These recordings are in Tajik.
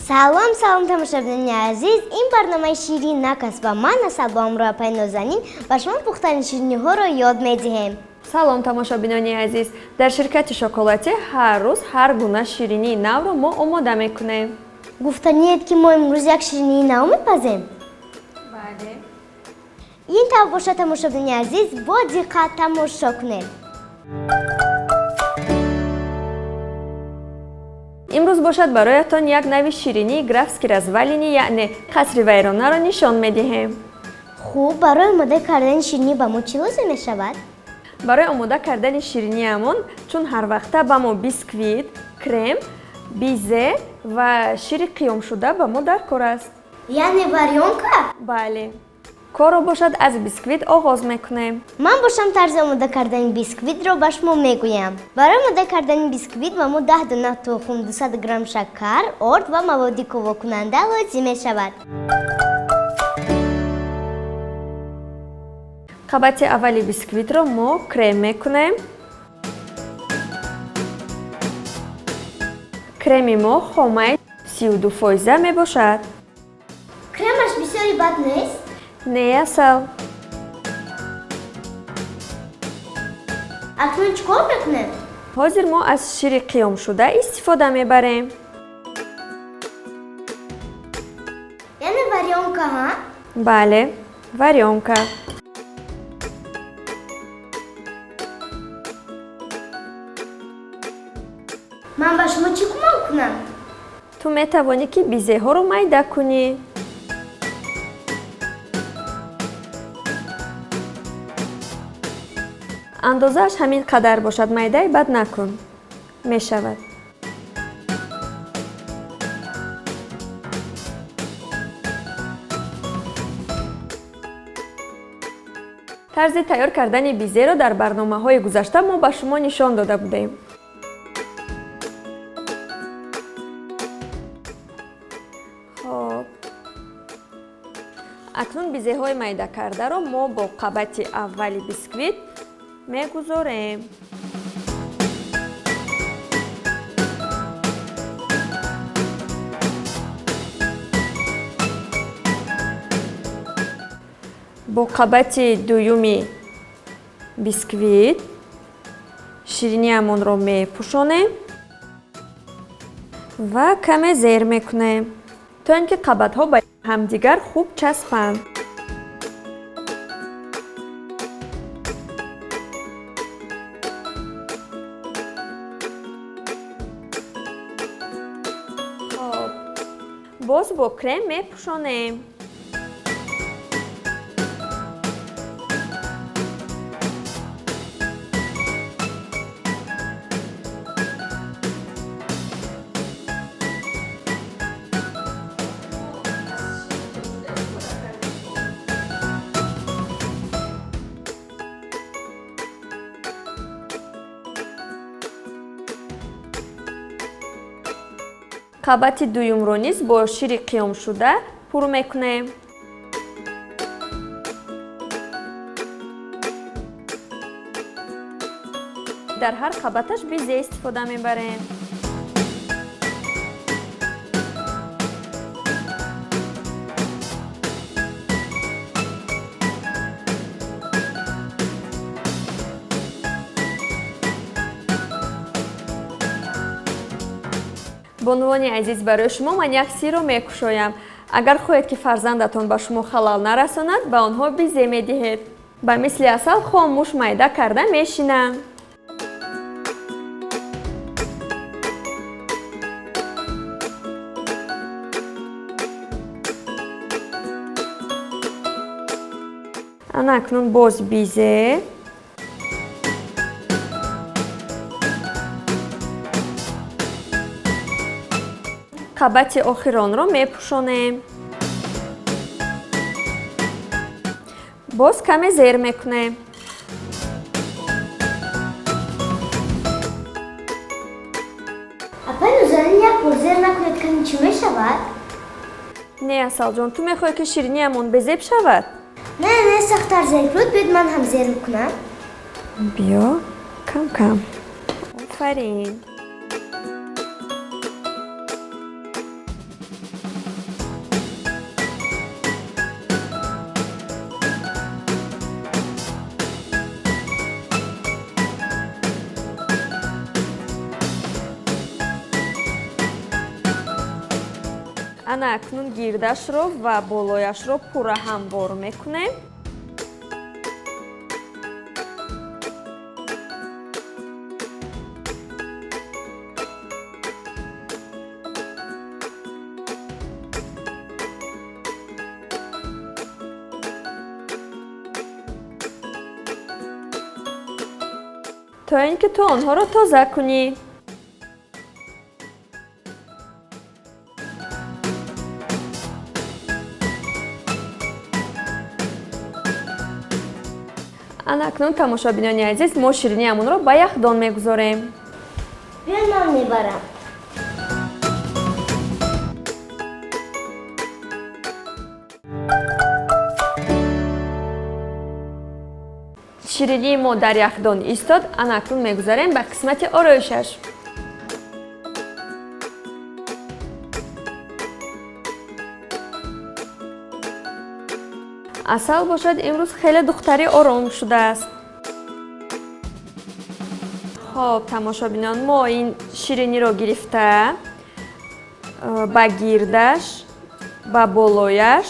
Салом, салом, тамошобинони азиз. Ин барномаи Ширинак аст ва ман, Асал, бо ҳамроҳ апаи Нозанин ба шумо пухтани шириниҳоро ёд медиҳем. Салом, тамошобинони азиз. Дар ширкати Шоколатӣ ҳар рӯз ҳар гуна ширинии навро мо омода мекунем. Гуфтаниед, ки мо имрӯз як ширинии нав мепазем? Бале. Ин тавр бошад, тамошобинони азиз, бо диққат тамошо кунед. Имрӯз бошад бароятон як нави ширинии графский развалини, яъне қасри вайронаро нишон медиҳем. Хуб, барои омода кардани ширинӣ ба мо чӣ лозим мешавад? Барои омода кардани шириниамон чун ҳар вақта ба мо бисквит, крем, бизе ва шири қиёмшуда ба мо дар кор аст. Яъне варёнка? Бале. Корро бошад аз бисквит оғоз мекунем. Ман бошам тарзи омода кардани бисквитро ба шумо мегӯям. Барои омода кардани бисквит ба мо 10 дона тухм, 200 грамм шакар, орд ва маводи ковокунанда лозим мешавад. Қабати аввали бисквитро мо крем мекунем. Креми мо хомаи 32% мебошад. Кремаш бисёри бад нест? Не, Асал. Акнун чӣ кор мекунем? Ҳозир мо аз шири қиёмшуда истифода мебарем. Яъне варёнка, ҳа? Бале, варёнка. Ман ба шумо чӣ кӯмак кунам? Ту метавонӣ, ки бизеҳоро майда кунӣ. Андозааш ҳамин қадар бошад, майдаи бад накун. Мешавад. Тарзи тайёр кардани бизеро дар барномаҳои гузашта мо ба шумо нишон дода будем. Хоб. Акнун бизеҳои майда кардаро мо бо қабати аввали бисквит мегузорем. Бо қабати дуюми бисквит шириниамонро мепӯшонем ва каме зер мекунем, то ин ки қабатҳо ба ҳамдигар хуб часпанд. Хоб, боз бо крем мепӯшонем. Қабати дуюмро низ бо шири қиёмшуда пур мекунем. Дар ҳар қабаташ бизе истифода мебарем. Бонувони азиз, барои шумо ман як сирро мекушоям. Агар хоҳед, ки фарзандатон ба шумо халал нарасонад, ба онҳо бизе медиҳед. Ба мисли Асал хомӯш майда карда мешинанд. Ана акнун боз бизе. Қабати охиронро мепӯшонем. Боз каме зер мекунем. Апаи Нозанин, як бор зер накунед, кани чӣ мешавад? Не, Асалҷон, ту мехоҳӣ, ки шириниамон безеб шавад? Не, не, сахттар зер кунед, биёед ман ҳам зер мекунам. Биё, кам кам. Офарин. Ана акнун гирдашро ва болояшро пурра ҳамвор мекунем. То ин ки ту онҳоро тоза кунӣ. Ана акнун, тамошобинони азиз, мо шириниамонро ба яхдон мегузорем. Биё, ман мебарам. Ширинии мо дар яхдон истод. Ана акнун мегузарем ба қисмати ороишаш. Асал бошад, имрӯз хеле духтари ором шудааст. Хоб, тамошобинон, мо ин шириниро гирифта ба гирдаш, ба болояш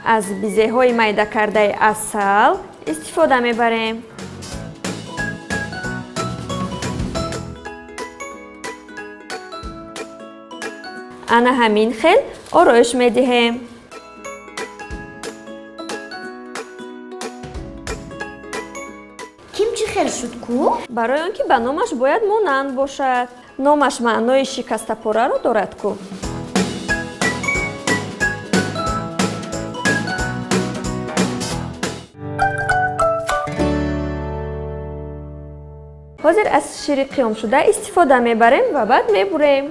аз безеҳои майда кардаи асал истифода мебарем. Ана ҳамин хел ороиш медиҳем. Ким чӣ хел шуд ку? Барои он ки ба номаш бояд монанд бошад. Номаш маънои шикастапораро дорад ку. Ҳозир аз шири қиёмшуда истифода мебарем ва баъд мебурем.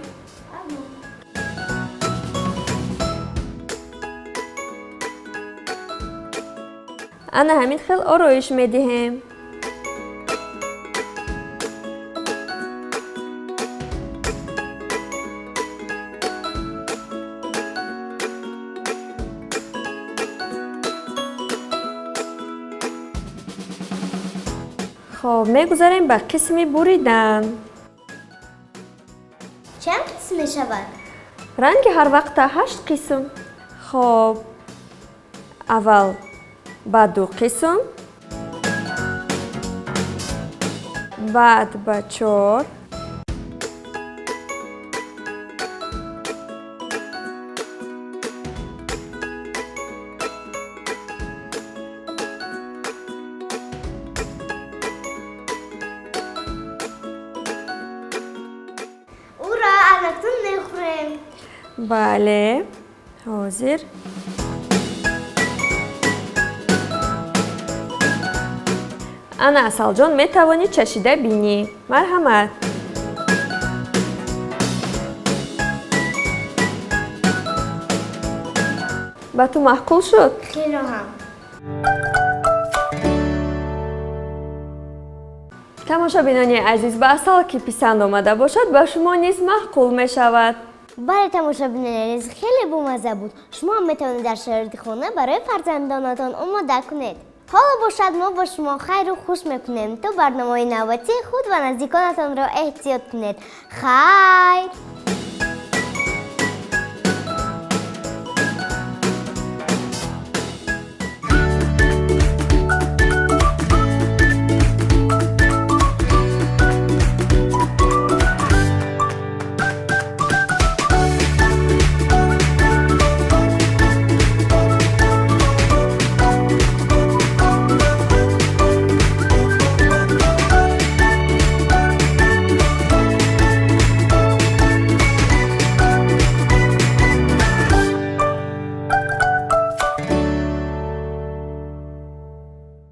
Ана ҳамин хел ороиш медиҳем. Хоб, мегузарем ба қисми буридан. Чанд қисм мешавад? Ранги ҳар вақта 8 қисм. Хоб, аввал ба 2 қисм, баъд ба 4, Ура, анакун мехӯрем. Бале, ҳозир. Ана, Асалҷон, метавонӣ чашида бинӣ. Марҳамат. Ба ту маъқул шуд? Хело ҳам. Тамошобинони азиз, ба Асал ки писанд омада бошад, ба шумо низ маъқул мешавад. Бале, тамошобинони азиз, хеле бомазза буд. Шумо ҳам метавонед дар шароити хона барои фарзандонатон омода кунед. Ҳоло бошад, мо бо шумо хайру хуш мекунем. То барномаи навбатии худ ва наздиконатонро эҳтиёт кунед. Хайр!